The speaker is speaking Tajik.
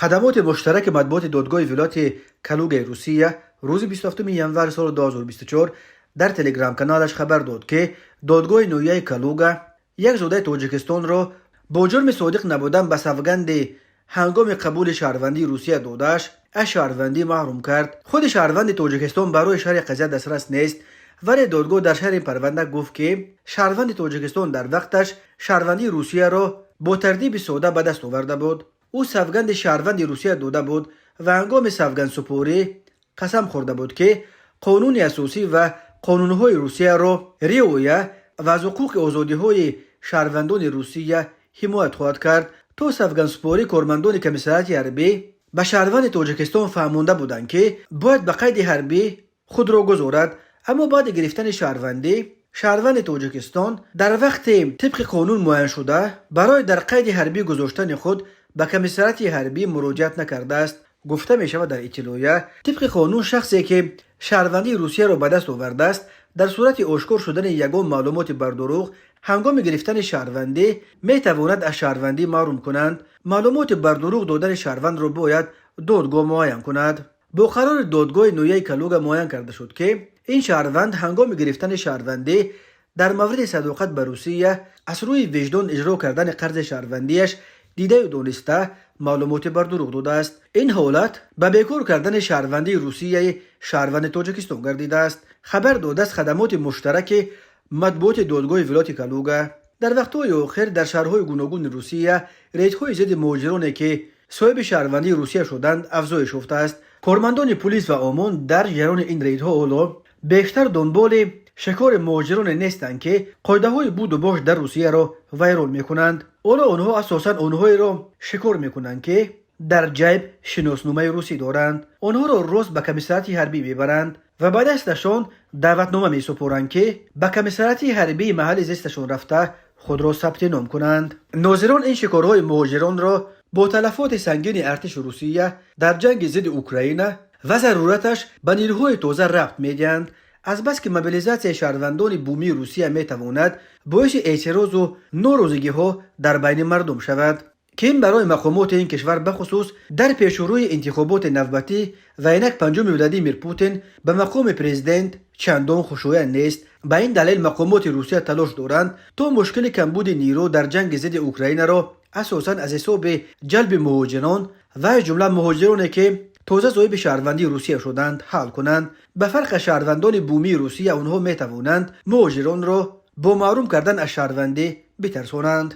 Хадамоти муштараки матбуоти додгоҳи вилояти Калугаи Русия рӯзи 27 январи соли 2024 дар телеграм-каналаш хабар дод, ки додгоҳи ноҳияи Калуга як зодаи Тоҷикистонро бо ҷурми содиқ набудан ба савганди ҳангоми қабули шаҳрвандии Русия додааш аз шаҳрвандӣ маҳрум кард. Худи шаҳрванди Тоҷикистон барои шарҳи қазия дастрас нест, вале додгоҳ дар шарҳи парванда гуфт, ки шаҳрванди Тоҷикистон дар вақташ шаҳрвандии Русияро бо тартиби сода ба даст оварда буд. Ӯ савганди шаҳрванди Русия дода буд ва ҳангоми савгандсупорӣ қасам хӯрда буд, ки қонуни асосӣ ва қонунҳои Русияро риоя ва аз ҳуқуқи озодиҳои шаҳрвандони Русия ҳимоят хоҳад кард. То савгандсупорӣ кормандони комиссариати ҳарбӣ ба шаҳрванди Тоҷикистон фаҳмонда буданд, ки бояд ба қайди ҳарбӣ худро гузорад, аммо баъди гирифтани шаҳрвандӣ шаҳрванди Тоҷикистон дар вақти тибқи қонун муайяншуда барои дар қайди ҳарбӣ гузоштани худ ба комиссариати ҳарбӣ муроҷиат накардааст, гуфта мешавад дар иттилоия. Тибқи қонун, шахсе ки шаҳрвандии Русияро ба даст овардааст, дар сурати ошкор шудани ягон маълумоти бардурӯғ ҳангоми гирифтани шаҳрвандӣ метавонад аз шаҳрвандӣ маҳрум кунанд. Маълумоти бардурӯғ додани шаҳрвандро бояд додгоҳ муайян кунад. Бо қарори додгоҳи ноҳияи Калуга муайян карда шуд, ки ин шаҳрванд ҳангоми гирифтани шаҳрвандӣ дар мавриди садоқат ба Русия аз рӯи виҷдон иҷро кардани қарзи шаҳрвандиаш дидаю дониста маълумоти бардурӯғ додааст. Ин ҳолат ба бекор кардани шаҳрвандии Русияи шаҳрванди Тоҷикистон гардидааст, хабар додааст хадамоти муштараки матбуоти додгоҳи вилояти Калуга. Дар вақтҳои охир дар шаҳрҳои гуногуни Русия рейдҳои зидди муҳоҷироне, ки соҳиби шаҳрвандии Русия шуданд, афзоиш ёфтааст. Кормандони пулис ва ОМОН дар ҷараёни ин рейдҳо ҳоло бештар дунболи шикори муҳоҷироне нестанд, ки қоидаҳои буду бош дар Русияро вайрон мекунанд. Ҳоло онҳо асосан онҳоеро шикор мекунанд, ки дар ҷайб шиносномаи русӣ доранд. Онҳоро рост ба комиссариати ҳарбӣ мебаранд ва ба дасташон даъватнома месупоранд, ки ба комиссариати ҳарбии маҳалли зисташон рафта, худро сабти ном кунанд. Нозирон ин шикорҳои муҳоҷиронро бо талафоти сангини артиши Русия дар ҷанги зидди Украина ва зарураташ ба нирӯҳои тоза рабт медиҳанд, азбаски мобилизатсияи шаҳрвандони бумии Русия метавонад боиси эътирозу норозигиҳо дар байни мардум шавад, ки ин барои мақомоти ин кишвар, бахусус дар пешурӯи интихоботи навбатӣ ва инак панҷуми Владимир Путин ба мақоми президент, чандон хушоянд нест. Ба ин далел мақомоти Русия талош доранд, то мушкили камбуди нирӯ дар ҷанги зидди Украинаро асосан аз ҳисоби ҷалби муҳоҷирон ва аз ҷумла муҳоҷироне, ки тоза соҳиби шаҳрвандии Русия шуданд, ҳал кунанд. Ба фарқ аз шаҳрвандони бумии Русия, онҳо метавонанд муҳоҷиронро бо маҳрум кардан аз шаҳрвандӣ битарсонанд.